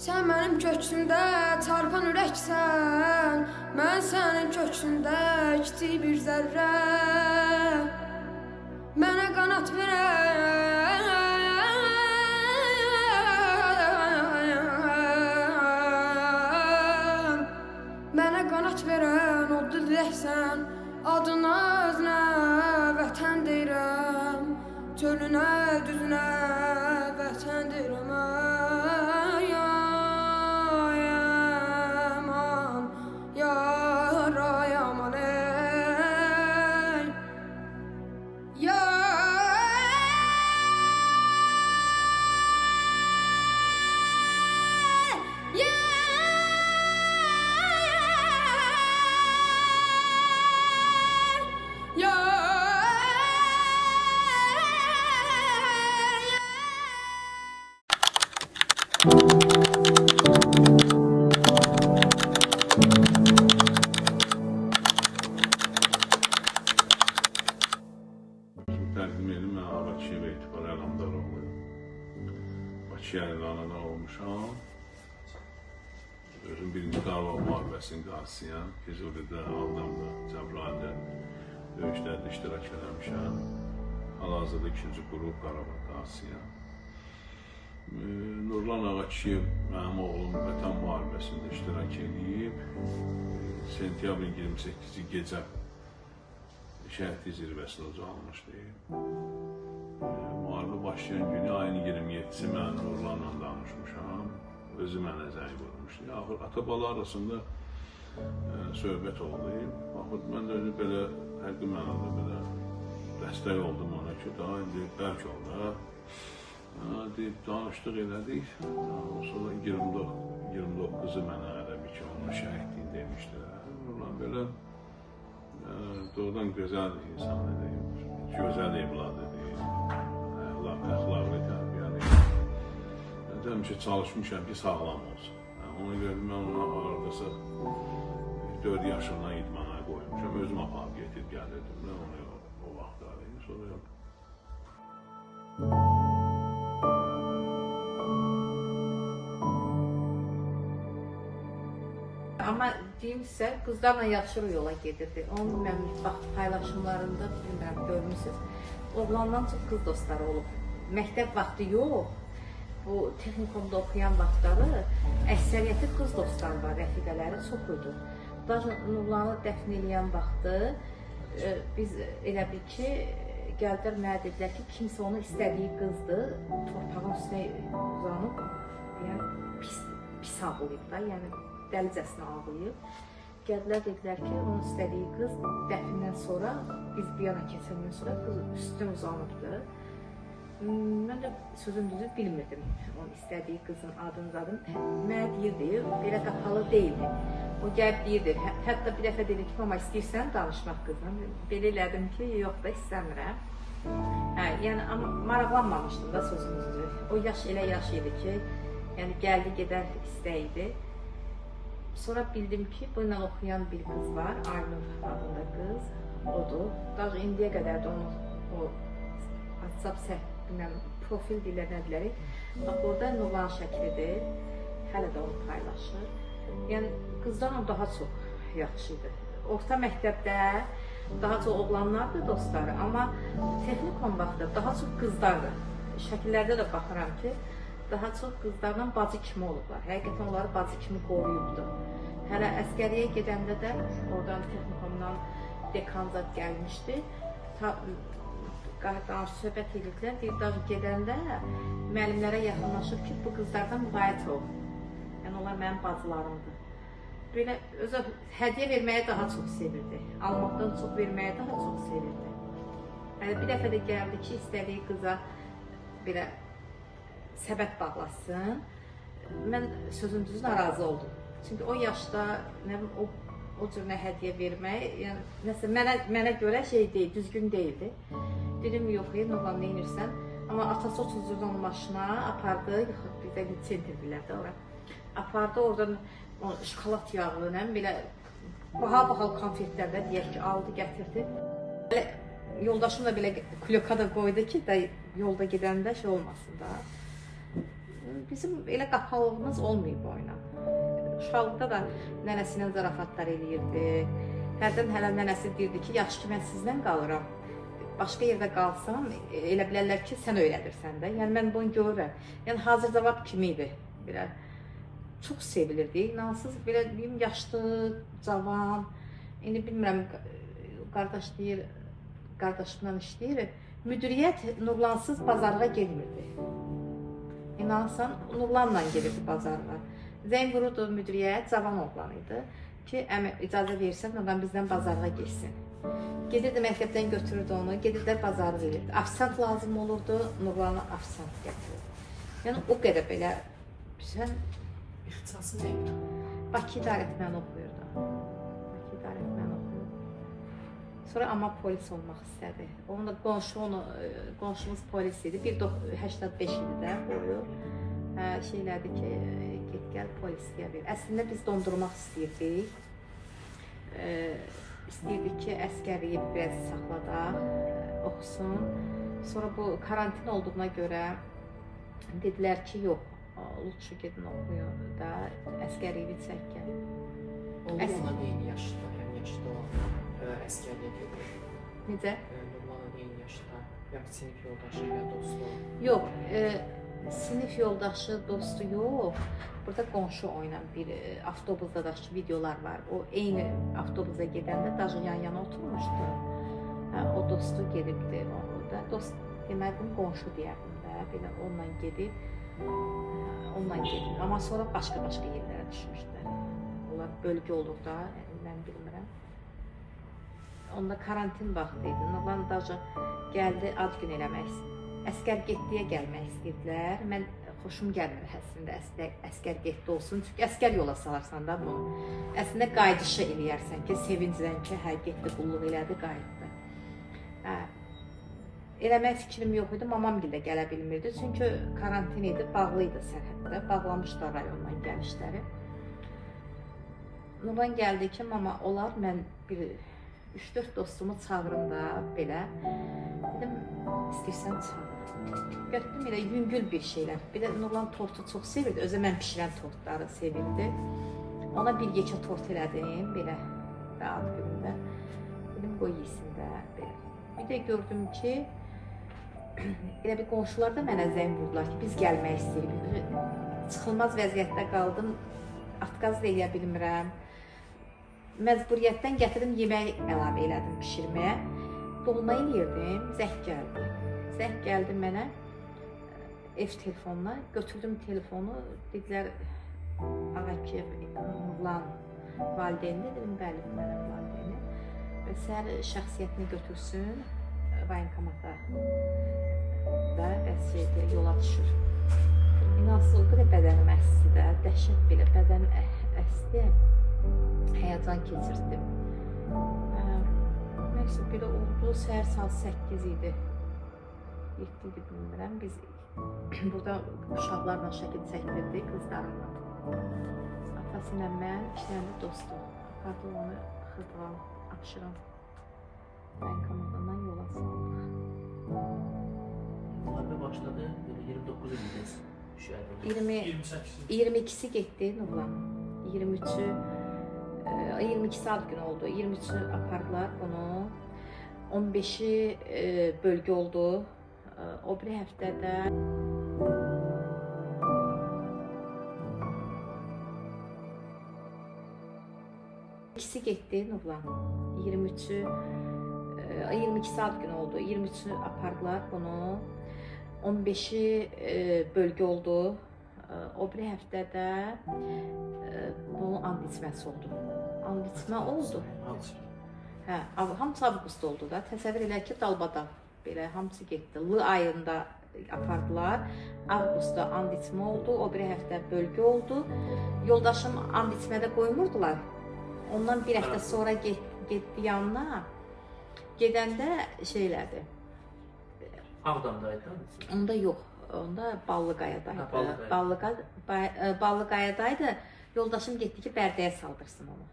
Sən mənim köksümdə çarpan ürəksən, mən sənin köksündə kiçik bir zərrə. Mənə qanat verən, mənə qanat verən odlu diləksən, adına özünə vətən deyirəm, çölünə düzünə vətən deyirəm. Ay, ay, aman, yar, ay, aman, ey. Ya, ya, ya. Təqdim edim, mən Ağa Kişiyev Etibar Ələmdaroğlu. Bakı anadan olmuşam. Özüm birinci Qarabağ müharibəsinin qazisiyəm. Füzulidə, Ağdamda, Cəbrayılda döyüşlərdə iştirak eləmişəm. Hal-hazırda ikinci qrup Qarabağ qazisiyəm. Nurlan Ağa Kişiyev mənim oğlum Vətən müharibəsində iştirak edib. Sentyabrın 28-i gecə şəhidlik zirvəsinə ucalmışdı. Müharibə başlayan günü ayın 27-si mən Nurlanla danışmışam. Özü mənə zəng vurmuşdu. Axır ata-bala arasında söhbət oldu. Axır mən də özü belə, həqiqi mənada belə dəstək oldum ona ki, daha indi bərk oldu. Deyib, danışdıq elədik. Sonra 29-u mənə elə bir ki, onun şəhidliyini demişdilər. Nurlan belə doğrudan gözəl insan idi, gözəl evlad idi, əxlaqlı, tərbiyəli. Mən həmişə çalışmışam ki, sağlam olsun. Ona görə mən ona hardasa 4 yaşından idmana qoymuşam, özüm aparıb getirib gəlirdim mən ona o vaxtlar. Sonra Amma deyim sizə, qızlarla yaxşı yola gedirdi. Onun mənim bax paylaşımlarında bilmirəm görmüsünüz. Oğlandan çox qız dostları olub. Məktəb vaxtı yox. Bu texnikumda oxuyan vaxtları əksəriyyəti qız dostları var, rəfiqələri çox idi. Daha Nurlanı dəfn eləyən vaxtı biz elə bil ki, gəldilər mənə dedilər ki, kimsə onu istədiyi qızdır, torpağın üstünə uzanıb, yəni pis ağlayıb da, yəni dəlicəsinə ağlayıb. Gəldilər, dedilər ki, onun istədiyi qız dəfnindən sonra, biz bu yana keçəndən sonra qız üstünə uzanıbdır. Mən də sözün düzü bilmirdim onun istədiyi qızın adını zadını. Mənə deyirdi, belə qapalı deyildi. O gəlib deyirdi, hətta bir dəfə dedi ki, mama istəyirsən danışmaq qızla. Belə elədim ki, yox da istəmirəm. Hə, yəni amma maraqlanmamışdım da sözün düzü. O yaş elə yaş idi ki, yəni gəldi gedər istək idi. Sonra bildim ki, bununla oxuyan bir qız var, Aynur adında qız, odur. Daha indiyə qədər də onun o WhatsApp səhvindən profil deyirlər, nə bilərik. Bax, orada Nurlan şəklidir, hələ də onu paylaşır. Yəni, qızdan o daha çox yaxşı idi. Orta məktəbdə daha çox oğlanlardı dostları, amma texnikum vaxtı daha çox qızlardı. Şəkillərdə də baxıram ki, daha çox qızlarla bacı kimi olublar. Həqiqətən onları bacı kimi qoruyubdu. Hələ əskəriyə gedəndə də oradan texnikumdan dekanzat gəlmişdi. Danış söhbət edirdilər. Bir daha gedəndə müəllimlərə yaxınlaşıb ki, bu qızlardan müğayət ol. Yəni onlar mənim bacılarımdır. Belə özü hədiyyə verməyə daha çox sevirdi. Almaqdan çox verməyə daha çox sevirdi. Yəni bir dəfə də gəldi ki, istədiyi qıza belə səbət bağlasın. Mən sözün düzü narazı oldum. Çünki o yaşda nə bilim, o cür nə hədiyyə vermək, yəni nəsə mənə görə şey deyil, düzgün deyildi. Dedim yox, Nurlan nə edirsən? Amma atası otuzdurdu onu maşına, apardı, bizdə sentr bilər də ora. Apardı oradan o şokolad yağı, nə bilim, belə baha-bahalı konfetlərdə deyək ki, aldı, gətirdi. Belə yoldaşım da belə klyoka da qoydu ki, da yolda gedəndə şey olmasın da. Bizim elə qapalılığımız olmayıb oyuna. Uşaqlıqda da nənəsi ilə zarafatlar eləyirdi. Hərdən hələ nənəsi deyirdi ki, yaxşı ki, mən sizlə qalıram. Başqa yerdə qalsam, elə bilərlər ki, sən öyrədirsən də. Yəni, mən bunu görürəm. Yəni, hazır cavab kimi idi. Belə, çox sevilirdi. İnansız, belə deyim, yaşlı, cavan. İndi bilmirəm, qardaş deyir, qardaşımla işləyir. Müdiriyyət Nurlansız bazarlığa gelmirdi. İnansan, Nurlanla gelirdi bazarlığa. Zəng vururdu müdiriyyət, cavan oğlan idi ki, əmi icazə versən, Nurlan bizdən bazarlığa getsin. Gedirdi, məktəbdən götürürdü onu, gedirdilər, bazarlıq edirdi. Ofisant lazım olurdu, Nurlana ofisant gətirirdi. Yəni, o qədər belə, sən... İxtisası nə idi? Bakı idarə etməni oxuyurdu. Bakı idarə etməni oxuyurdu. Sonra amma polis olmaq istədi. Onun da qonşumuz polis idi. 1,85 idi də boyu. Şey elədi ki, get gəl polisliyə ver. Əslində biz dondurmaq istəyirdik. İstəyirdik ki, əskərliyi biraz saxladaq, oxusun. Sonra bu karantin olduğuna görə dedilər ki, yox, lütfü gedin oxuyun da, əskərliyi çək gəl. Olur ona eyni yaşda, həm yaşda olan əskərliyə gedir. Necə? Nurlanın eyni yaşda, ya sinif yoldaşı, ya dostu. Yox, sinif yoldaşı, dostu yox. Burada qonşu oynan bir avtobusda da videolar var. O eyni avtobusa gedəndə daşı yan-yana oturmuşdu. O dostu gedibdi orada. Dost demərdim, qonşu deyərdim də. Belə onunla gedib, onunla gedib. Amma sonra başqa-başqa yerlərə düşmüşdülər. Onlar bölgə olur da, mən bilmirəm. Onda karantin vaxtı idi. Nurlan daşı gəldi, ad gün eləmək istəyir. Əskər getdiyə gəlmək istəyirdilər. Mən xoşum gəlmir əslində əskər getdi olsun. Çünki əskər yola salarsan da bunu. Əslində qayıdışı eləyərsən ki, sevinclən ki, hə, getdi, qulluq elədi, qayıtdı. Hə, eləmək fikrim yox idi. Mamam da gələ bilmirdi. Çünki karantin idi, bağlı idi sərhəddə. Bağlamışlar rayondan gəlişləri. Nurlan gəldi ki, mama, olar mən bir 3-4 dostumu çağırım da belə. Dedim, istəyirsən çağır. Götürdüm elə yüngül bir şeylər. Bir də Nurlan tortu çox sevirdi. Özü mən pişirən tortları sevirdi. Ona bir yekə tort elədim belə də ad günündə. Dedim, qoy yesin də belə. Bir də gördüm ki, elə bir qonşular da mənə zəng vurdular ki, biz gəlmək istəyirik. Çıxılmaz vəziyyətdə qaldım. Atqaz da eləyə bilmirəm. Məcburiyyətdən gətirdim, yemək əlavə elədim pişirməyə. Dolma eləyirdim, zəng gəldi. Zəng gəldi mənə ev telefonuna. Götürdüm telefonu, dedilər Ağakiyev Nurlan valideyni. Dedim, bəli, mənim valideyni. Və səhər şəxsiyyətini götürsün, voyenkomata da bəs şeydə, yola düşür. İnansız, o qədər bədənim əsdi də, dəhşət belə, bədənim əsdi. Həyəcan keçirdim. Nəysə, belə oldu. Səhər saat 8 idi. 7 idi, bilmirəm. Biz burada uşaqlarla şəkil çəkdirdik, qızlarımla. Atası ilə mən, iki dənə dostu. Apardı onu Xırdalan, Abşeron voyenkomatından yola saldıq. Müharibə başladı, 29 ildə düşərdi. 22-si getdi Nurlan. 23-ü 22 saat günü oldu. 23-ü apardılar bunu. 15-i bölgə oldu. O bir həftədə ikisi getdi Nurlan. 23-ü 22 saat günü oldu. 23-ü apardılar bunu. 15-i bölgə oldu. O bir həftədə bunun and içməsi oldu. And içmə oldu. Hə, hamısı avqustda oldu da. Təsəvvür elə ki, dalbadal. Belə hamısı getdi. L ayında apardılar. Avqustda and içmə oldu. O bir həftə bölgə oldu. Yoldaşım and içmədə qoymurdular. Ondan bir həftə sonra getdi yanına. Gedəndə şey elədi. Ağdamdaydı da? Onda yox. Onda Ballıqayadaydı. Ballıqayadaydı. Yoldaşım getdi ki, Bərdəyə saldırsın onu.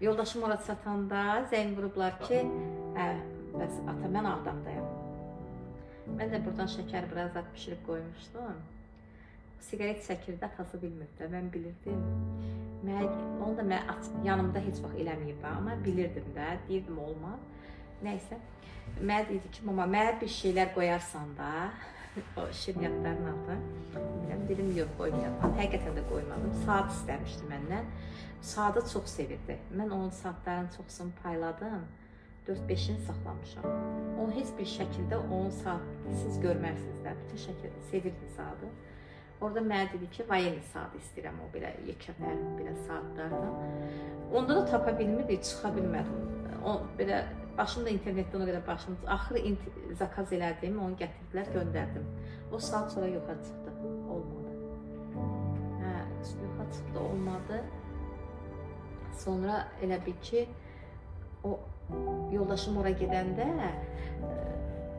Yoldaşım ora çatanda zəng vurublar ki, hə, bəs ata, mən Ağdamdayam. Mən də buradan şəkər biraz zad pişirib qoymuşdum. Siqaret çəkirdi, atası bilmirdi. Mən bilirdim. Onu da mən yanımda heç vaxt eləməyib, amma bilirdim də, deyirdim olmaz. Nəysə, mənə deyirdi ki, mama, mənə bir şeylər qoyarsan da, o şirniyyatların adı. Bilmirəm, dedim, yox, qoymayacam. Həqiqətən də qoymadım. Saat istəmişdi məndən. Saatı çox sevirdi. Mən onun saatlarının çoxsunu payladım. 4-5-ini saxlamışam. Onu heç bir şəkildə onun saatsız görmərsiniz də. Bütün şəkildə sevirdi saatı. Orada mənə dedi ki, vayenli saatı istəyirəm, o belə yekəpər, belə saatlardan. Onda da tapa bilmirdik, çıxa bilmədim. O, belə, başım da internetdə ona qədər başım, axırı zakaz elədim, onu gətirdilər, göndərdim. O saat sonra yoxa çıxdı, olmadı. Hə, yoxa çıxdı, olmadı. Sonra elə bil ki, o yoldaşım ora gedəndə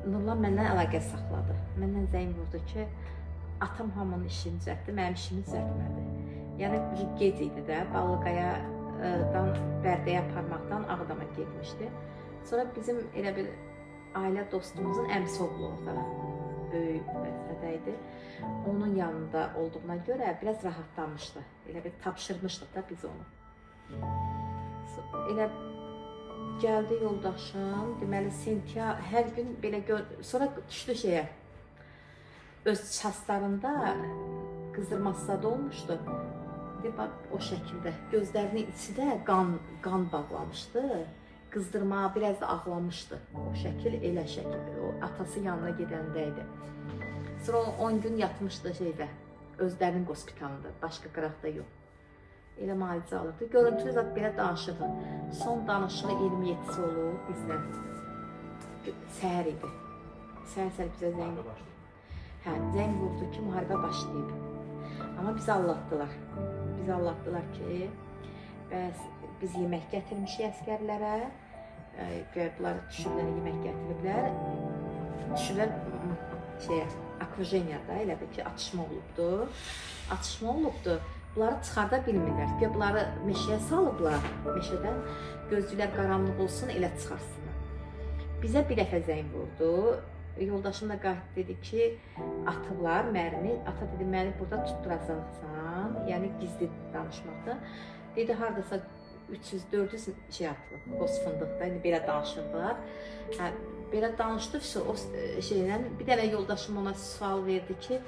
Nurlan məndən əlaqə saxladı. Məndən zəng vurdu ki, atam hamının işini düzəltdi, mənim işimi düzəltmədi. Yəni, gec idi də, Ballıqayadan Bərdəyə aparmaqdan Ağdama getmişdi. Sonra bizim elə bir ailə dostumuzun əmisi oğlu orada böyük vəzifədə idi. Onun yanında olduğuna görə biraz rahatlanmışdı. Elə bir tapşırmışdıq da biz onu. Elə gəldi yoldaşım, deməli hər gün belə sonra düşdü şeyə. Öz çaslarında qızdırmasada olmuşdu. Bax, o şəkildə gözlərinin içi də qan bağlamışdı. Qızdırma biraz da ağlamışdı. O şəkil elə şəkil. O atası yanına gedəndə idi. Sonra 10 gün yatmışdı şeydə, özlərinin hospitalında, başqa qıraqda yox. Elə müalicə alırdı. Görüntülü zat belə danışırdı. Son danışığı 27-si olub bizlə. Səhər idi. Səhər-səhər bizə zəng. Hə, zəng vurdu ki, müharibə başlayıb. Amma bizi allatdılar. Bizi allatdılar ki, bəs biz yemək gətirmişik əsgərlərə. Bunlar düşüblər, yemək gətiriblər. Düşüblər şeyə, okrujeniyada, elə bil ki, atışma olubdu. Atışma olubdu. Bunları çıxarda bilmirlər. Güya bunları meşəyə salıblar. Meşədən gözlüklər qaranlıq olsun, elə çıxarsınlar. Bizə bir dəfə zəng vurdu. Yoldaşım da qayıtdı, dedi ki, atıblar mərmi. Ata dedi, məni burada tutduracaqsan. Yəni gizli danışmaqda. Dedi, haradasa 300-400 şey atılıb, qoz fındıqda. İndi belə danışırdılar. Hə, belə danışdı, o şeylə. Bir dənə yoldaşım ona sual verdi ki,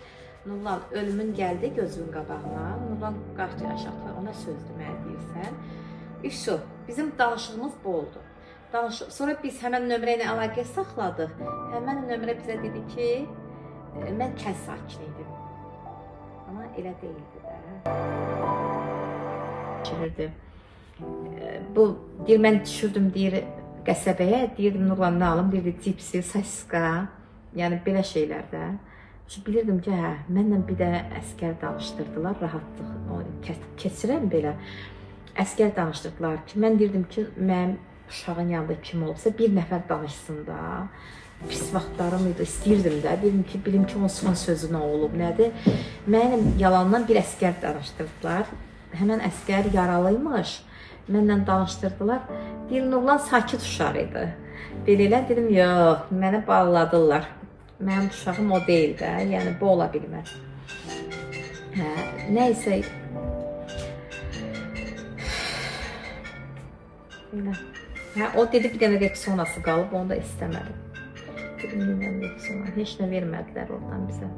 Nurlan, ölümün gəldi gözünün qabağına. Nurlan qayıtdı aşağı, ona sözdür, mənə deyirsən. İşo, bizim danışığımız bu oldu. Sonra biz həmən nömrə ilə əlaqə saxladıq. Həmən nömrə bizə dedi ki, mən kənd sakini idim. Amma elə deyildi də. Keçirirdi. Bu, deyir, mən düşürdüm, deyir, qəsəbəyə, deyirdim, Nurlan, nə alım? Deyirdi, cipsi, sosiska, yəni belə şeylər də. Çünki bilirdim ki, hə, mənlə bir dənə əsgər danışdırdılar, rahatlıq keçirəm belə. Əsgər danışdırdılar ki, mən deyirdim ki, mənim uşağın yanında kim olubsa bir nəfər danışsın da. Pis vaxtlarım idi, istəyirdim də. Deyirdim ki, bilim ki, onun son sözü nə olub, nədir. Mənim yalandan bir əsgər danışdırdılar. Həmən əsgər yaralıymış. Mənlə danışdırdılar. Deyir, Nurlan sakit uşaq idi. Belə elə dedim, yox, məni bağladılar. Mənim uşağım o deyil də, yəni bu ola bilməz. Hə, nəysə. Elə. Hə, o dedi, bir dənə Rexonası qalıb, onu da istəmədim. Dedim, neyəm Rexona? Heç nə vermədilər oradan bizə.